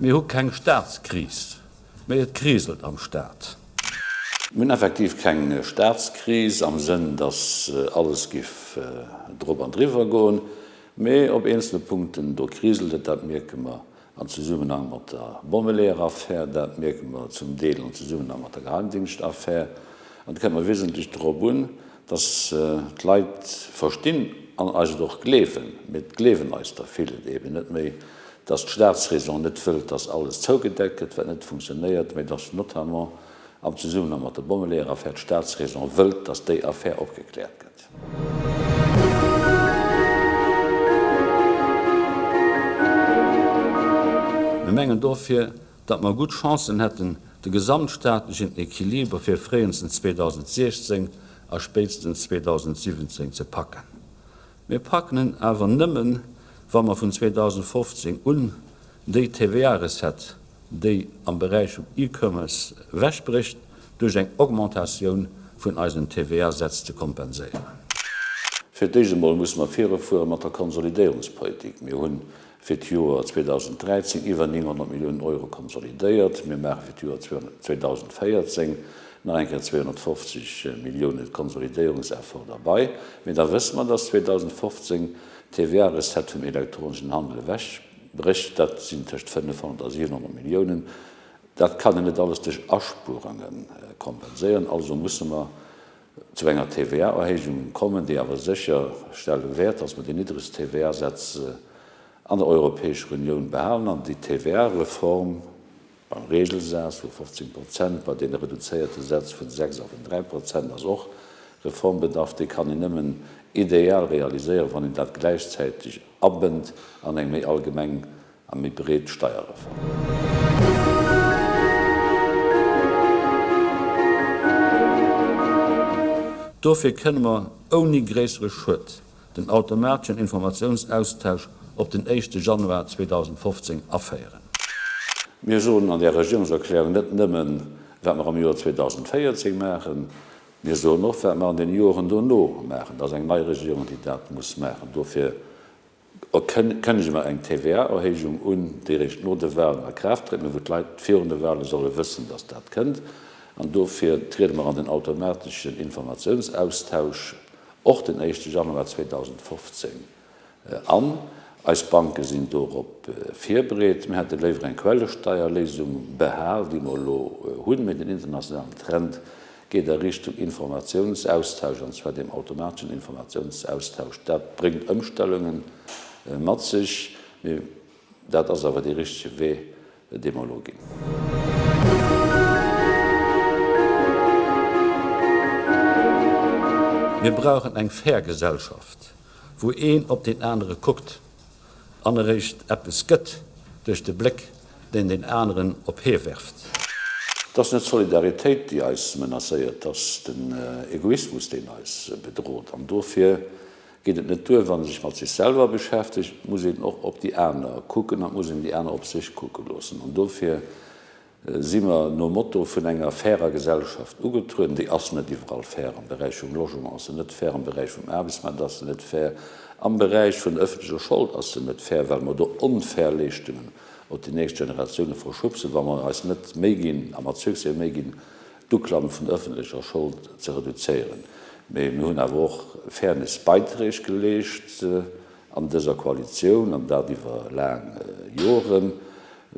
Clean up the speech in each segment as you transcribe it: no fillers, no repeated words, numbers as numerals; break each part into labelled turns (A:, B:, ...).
A: Mir hu keng Staatskris, mee et kriselt am Staat.
B: Mir hunn effektiv keng Staatskris am Sënn, datt alles giff drop an driwwer goen, mee op eenzele Punkten, do kriselt et. Dat mierke mer am Zesummenhang mat der Bommeleeër-Affär, dat mierke mer zum Deel am Zesummenhang mat der Geheimdingscht-Affär. An et kënnt mer wiesentlech drop un, datt d'Leit verstinn an eis et och gleewen, mee et gleewen eis der vill et eben net méi, datt d'Staatsräson net wëllt, datt alles zougedeckt gëtt, wat net funktionéiert, mee datt notamment am Zesummenhang mat der Bommeleeër-Affär d'Staatsräson wëllt, datt déi Affär opgekläert gëtt.
A: Mir mengen dofir, datt mer gutt Chancen hätten, de gesamtstaatlechen Equiliber fir fréienstens 2016 a spéitstens 2017 ze packen. Mir packen en awer nëmmen, wa mer vun 2015 un déi TVA-Recette, déi am Beräich vum E-Commerce ewechbrécht, duerch eng Augmentatioun vun eisen TVA-Sätz ze kompenséieren.
B: Fir d'éischt emol musse mer virufuere mat der Konsolidéierungspolitik. Mir hunn fir d'Joer 2013 iwwer 900 Milliounen Euro konsolidéiert. Mir maache fir d'Joer 2014 nach eng Kéier 250 Milliounen Konsolidéierungseffort derbei. Mee da wësse mer, dass 2015 d'TVA-Recette vum elektroneschen Handel ewechbrécht. Dat sinn tëscht 500 a 700 Milliounen. Dat kann een net alles duerch Aspuerunge kompenséieren. Also musse mer zu enger TVA-Erhéijung kommen, déi awer sécher stelle wäert, dass mer déi niddregst TVA-Sätz an der Europäescher Unioun behalen an déi TVA-Reform beim Regelsaz vu 15 Prozent, bei deene reduzéierte Sätz vun 6 a vun 3 Prozent ass och Reformbedarf. Déi kann een nëmmen ideal realiséieren, wann een dat gläichzäiteg abënnt an eng méi allgemeng A méi breet Steierreform.
A: Dofir kënne mer ouni gréissere Schued den automateschen Informatiounsaustausch op den éischte Januar 2015 aféieren.
B: Mir soen an där Regierungserklärung net nëmmen, wat mer am Joer 2014 maachen, mir soen och, wat mer an den Joren dono maachen. Et ass eng nei Regierung, déi dat muss maachen. Dofir Kënnege mer eng TVA-Erhéijung un, déi réischt no de Walen a Kraaft trëtt, mä wou d'Leit virun de Wale solle wëssen, datt dat kënnt. An dofir triede mer an den automateschen Informatiounsaustausch och den éischte Januar 2015 an. Eis Banke sinn dorop virbereet. Mir hätte léiwer eng Quellesteierléisung behal, déi mer elo hunn, mä den internationalen Trend geet a Richtung Informatiounsaustausch, an zwar deem automateschen Informatiounsaustausch. Dat bréngt Ëmstellunge mat sech, mee dat ass awer dee richtege Wee, dee mer elo ginn.
A: Mir brauchen eng fair Gesellschaft, wou een op deen anere kuckt an eréischt eppes gëtt duerch de Bléck, deen deen aneren op hie werft.
B: Et ass net d'Solidaritéit, déi eis menacéiert, et ass den Egoismus, deen eis bedrot. An dofir geet et net duer, wann ee sech mat sech selwer beschäftegt, et muss een och op déi aner kucken an et muss een déi aner op sech kucke loossen. An dofir si mer nom Motto vun enger fairer Gesellschaft ugetrueden. Déi ass net iwwerall fair. Am Beräich vum Logement ass se net fair, am Beräich vum Aarbechtsmaart ass se net fair, am Beräich vun der öffentlecher Schold ass se net fair, well mer do onfair Leeschtungen op déi nächst Generatioune verschubsen, wa mer eis net d'Méi ginn, a mat Succès Méi ginn, d'Uklamme vun der öffentlecher Schold ze reduzéieren. Mee mir hunn awer och Fairness-Beiträg geleescht an dëser Koalitioun, an dat iwwer laang Joren.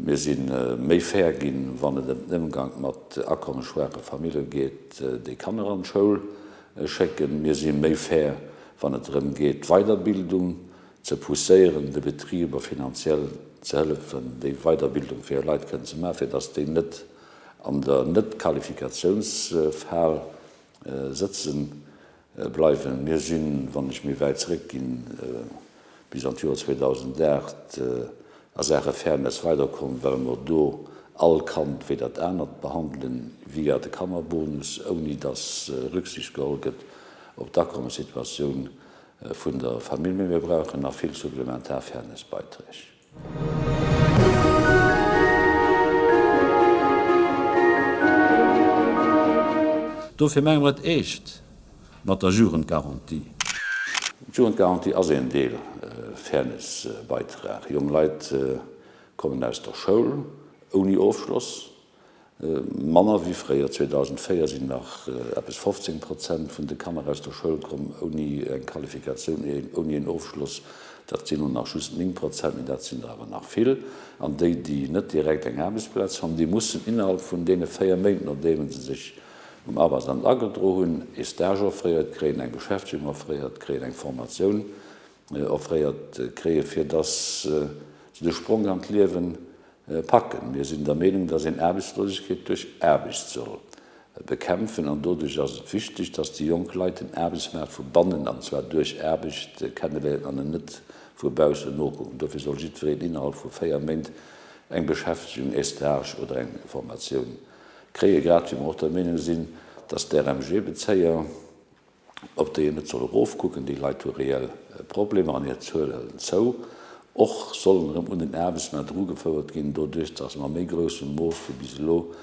B: Mir si méi fair ginn, wann et ëm den Ëmgank mat akommesschwaache Famille geet, déi Kanner an d'Schoul schécken. Mir si méi fair, wann et drëm geet, d'Weiderbildung ze pousséieren, de Betriber finanziell ze hëllefen, déi Weiderbildung fir hir Leit kënnen ze maachen, fir datt déi net an der Net-Qualifikatiounsfal sëtze bleiwen. Mir sinn, wann ech méi wäit zeréckginn, bis an d'Joer 2008 a Saache Fairness weiderkomm, well mer do all Kand wéi dat anert behandelen via de Kannerbonus, ouni datt Rücksicht geholl gëtt op d'Akommessituatioun vun der Famill. Mee mir brauchen nach vill supplementar Fairnessbeiträg.
A: Dofir menge mer et eescht mat der Jugendgarantie.
B: D'Jugendgarantie ass een Deel Fairnessbeitrag. Jonk Leit kommen aus der Schoul. ouni Ofschloss, manner wéi fréier. 2004 sinn nach eppes 15 Prozent vun de Kanner aus der Schoul komm ouni eng Qualifikatioun, ouni en Ofschloss. Dat sinn elo nach just 9 Prozent, mee dat sinn der awer nach vill. An déi, déi net direkt eng Aarbechtsplaz fannen, déi mussen innerhalb vun deene 4 Méint, nodeem se sech um Arbeitsamt agedro hunn, ee Stage offréiert kréien, eng Beschäftegung offréiert kréien, eng Formatioun offréiert kréien, fir dass se de Spronk an d'Liewe packen. Mir sinn der Meenung, dass een Aarbechtslosegkeet duerch Aarbecht soll bekämpfen an doduerch ass et wichteg, dass déi jonk Leit den Aarbechtsmaart vu bannen, an zwar duerch Aarbecht, kenneléieren an en net vu baussen nokucken. Dofir soll jiddwereen innerhalb vu 4 Méint eng Beschäftegung, ee Stage oder eng Formatioun kréien, grad wéi mer och der Meenung sinn, dass d'RMG-Bezéier, op déi een net soll erofkucken, déi Leit hu reell Problemer an hir Zuel hëlt zou, och sollen erëm un den Aarbechtsmaart erugefouert ginn, doduerch dass mer a méi groussem Mooss wéi bis elo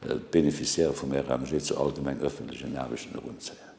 B: d'Beneficiairë vum RMG zu allgemeng öffentlechen Aarbechten erunzéien.